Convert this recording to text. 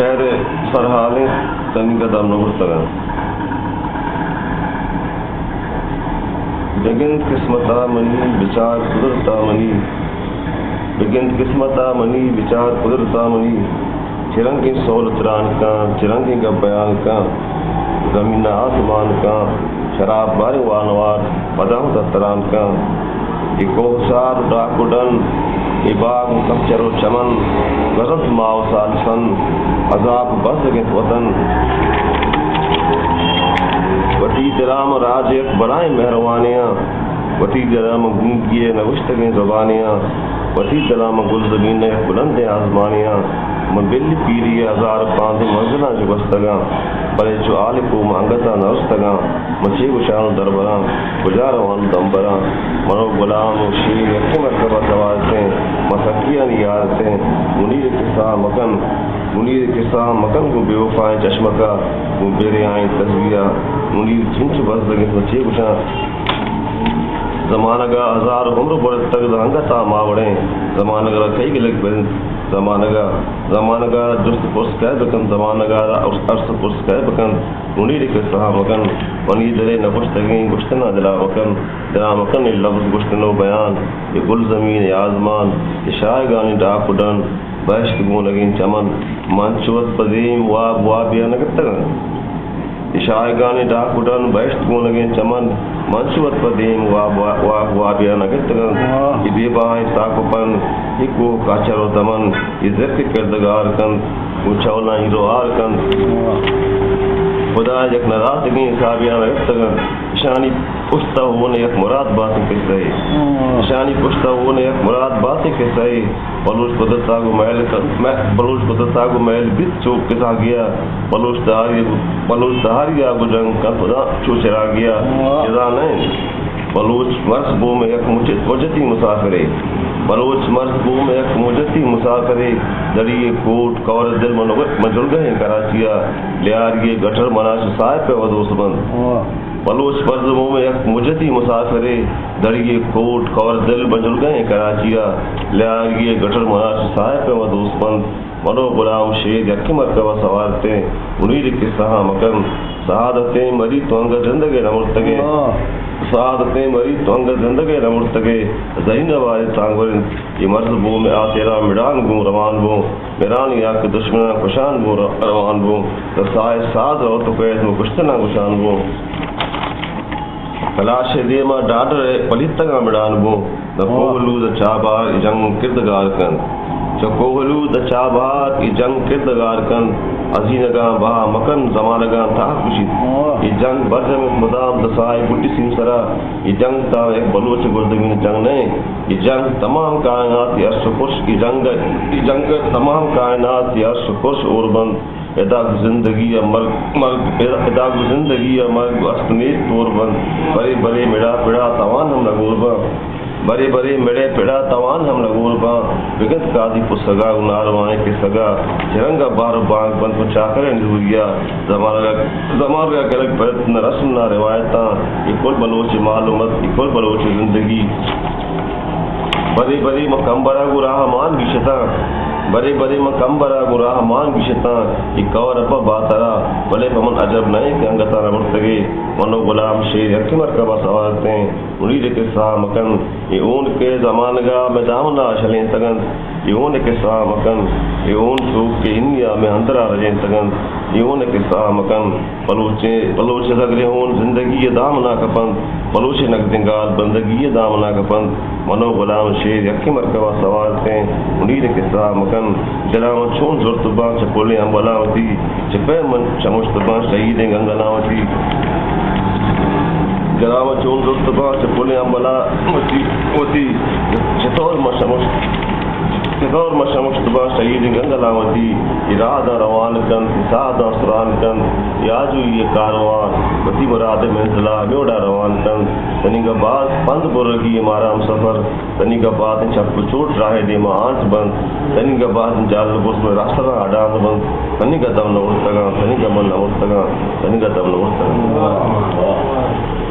شعر ءِ سرحال اِنت، تنیگہ دم نہ برتگ اَنت۔ بگند قسمت ءَ منی، بچار قدرت ءَ منی۔ بگند قسمت ءَ منی، بچار قدرت ءَ منی۔ چہ رنگیں سول تران کن، چہ رنگیں گپ بیان کن۔ زمین ءَ آسمان کن۔ شراب باریں وانوار، پدا ہم تتران کن۔ اے کوہسار ءُ ڈاک ءُ ڈن، اے باغ ءُ کچر ءُ چمن، گوزنت ماہ ءُ سال سن، عذاب بزگ اِنت وطن۔ وتی دل ءَ من راج یک بلاہیں مہروانے آں، وتی دل ءَ من گونگی ءِ نگوشتگیں زبانے آں، وتی دل ءَ من گلزمین ءِ یک بلندیں آزمانے آں۔ من بل پیری ءِ ہزار پاندیں منزلاں جگستگ آں، بلے چو آلکو من انگت ءَ نہ رستگ آں۔ من چے گوشاں ءُ دربراں، کجا رواں ءُ دمبراں؟ من ءُ گلام ءُ شیر یکیں مرکب ءَ سوار اتیں، من سکیانی یار اتیں۔ منیر ءِ کسہ ءَ مکن، منیر ءِ کسہ ءَ مکن گوں بے وفائیں چشمک ءَ، گوں بے ریائیں تسبیح ءَ۔ منیر چنچو بزگ اِنت، من چے گوشاں؟ زمانگ ءَ ہزار عمر برتگ، داں انگت ءَ ما وڑیں۔ زمانگ ءَ را کئی گلگ بنت؟ زمانگ ءَ، زمانگ ءَ را جست پرس کئے بکنت؟ زمانگ ءَ را ارس پرس کئے بکنت؟ منیر ءِ کسہ ءَ مکن، منی دل ءِ نہ گوشتگیں گوشتن ءَ دل ءَ مکن، دل ءَ مکن اے لبز گوشتن ءُ بیان، اے گلزمین، اے آزمان، اے شاہگانی ڈاک ءُ ڈن، بہشت گونگیں چمن۔ من چو وت پہ دیم واب وابے ءَ نہ گپتگ آں۔ اے شاہگانی ڈاک ءُ ڈن، بہشت گونگیں چمن، من چو وت پہ دیم واب، واب، واب وابے ءَ نہ گپتگ آں۔ واہ۔ اے بے بہائیں تاک ءُ پن، اے کوہ کاچر ءُ دمن، اے زرک کردگار کنت، گوں چولانی روار کنت۔ واہ۔ خدا یک نراتگیں حسابے ءَ نہ گپتگ آں۔ اشانی پشت ءَ ہون یک مراد باتیں کسہ ئے۔ واہ۔ اشانی پشت ءَ ہون یک مراد باتیں کسہ ئے۔ بلوچ قدرت ءَ گوں مئیل ک-، مئے-، بلوچ قدرت ءَ گوں مئیل بیت چو کساگے ءَ۔ بلوچ تہاری، بلوچ تہاری ءَ گوں جنگ کنت پدا چو چراگے ءَ۔ واہ۔ چدا نہ اِنت۔ بلوچ مرز بوم ءِ یک مچ-، مجتی مسافرے۔ بلوچ مرز بوم ءِ یک مجتی مسافرے۔ دڑی ءِ کوٹ، کور ءِ دل من، من جلگہ ایں کراچی ءَ۔ لیاری ءِ گٹر منا چہ ساہپ ءَ ودوس بنت۔ واہ۔ بلوچ مرز بوم ءِ یک مجتی مسافرے، دڑی ءِ کوٹ، کور دل بنجلگہ ایں کراچی ءَ، لیاری ءِ گٹر منا چہ ساہپ ءَ ودوس بنت۔ من ءُ گلام شیر یکیں مرکب ءَ سوار اتیں، منیر ءِ کسہ ءَ مکن۔ سعادتیں مری تو انگت زندگ ئے نہ مرتگ ئے۔ ہاں۔ سعادتیں مری تو انگت زندگ ئے نہ مرتگ ئے۔ زرین ءَ باریں تانگور اِنت، اے مرز بوم ءِ آتیراں مڑان گوں روان بوں۔ مرانی آ کہ دشمناں کشان بوں، ر-، روان بوں۔ تو ساہ ءِ ساز رو تو کئیت، من کشتناں گشان بوں۔ کلاش ءِ دیم ءَ ڈاڈر ءِ پلیتگاں مڑان بوں۔ نہ کوہلو داں چابہار اے جنگ کردگار کنت۔ چہ کوہلو داں چابہار اے جنگ کردگار کنت۔ ہزینگاں بہا مکن، زمانگاں تاک گوشیت۔ اے جنگ برجم اِنت مدام داں ساہ ءِ گڈی سیمسرا۔ اے جنگ تاں یک بلوچ ءِ گردگیں جنگ نہ اِنت۔ اے جنگ تمام کائنات ءِ ارش ءُ پرش، اے جنگ، اے جنگ ءَ تمام کائنات ءِ ارش ءُ پرش ہور بنت۔ ادا گوں زندگی ءَ مرگ، مرگ، ادا گوں زندگی ءَ مرگ است میت دور بنت۔ برے برے مڑا پڑا توان ہم نگور بنت۔ برے برے مڑے پڑا توان ہم نگور بنت۔ بگند قاضی پسگا گوں ناروائیں کسگا۔ چہ رنگ ءَ بہر ءُ بانگ بنت گوں چاکرانی زوریا۔ زمانگ ءَ، زمانگ ءَ گلگ پرت نہ رسم نہ روایتاں۔ اے کل بلوچ ءِ مال ءُ مت، اے کل بلوچ ءِ زندگی۔ برے برے من کمبر ءَ گوں راہ مان گیشتاں۔ برے برے من کمبر ءَ گوں راہ مان گیشتاں۔ اے کور ءَ پہ باترا، بلے پہ من عجب نہ اِنت کہ انگت ءَ نہ برتگ ئے۔ من ءُ گلام شیر یکیں مرکب ءَ سوار اتیں۔ منیر ءِ کسہ ءَ مکن۔ اے ہون کہ زمانگ ءَ مئے دامن ءَ شلینتگ اَنت۔ اے ہون ءِ کسہ ءَ مکن۔ اے ہون سوک کہ انی ءَ مئے اندر ءَ رجینتگ اَنت۔ اے ہون ءِ کسہ ءَ مکن۔ بلوچ ءِ، بلوچ ءِ زگریں ہون زندگی ءِ دامن ءَ کپنت۔ بلوچ ءِ نگدیں گال بندگی ءِ دامن ءَ کپنت۔ من ءُ گلام شیر یکیں مرکب ءَ سوار اتیں۔ منیر ءِ کسہ ءَ مکن۔ دل ءَ من چون زرت باں چہ پلیں امبلاں وتی، چہ پیم من شمشت باں شہیدیں گنگلاں وتی۔ دل ءَ من چون زرت باں چہ پلیں امبلاں وتی، وتی، چطور من شمشت، چطور من شمشت باں شہیدیں گنگلاں وتی۔ اے راہ داں روان کنت، اے ساہ داں سران کنت، اے آجوئی ءِ کاروان وتی مراد ءِ منزل ءَ ہمے وڑا روان کنت۔ تنیگہ باز پند برگی مارا ہمسفر۔ تنیگہ بازیں چپ ءُ چوٹ راہ ءِ دیما آنت بنت۔ تنیگہ بازیں جال ءُ بزم ءِ راستراں اڈانت بنت۔ تنیگہ دم نہ مرتگاں، تنیگہ من نہ مرتگاں، تنیگہ دم نہ مرتگاں۔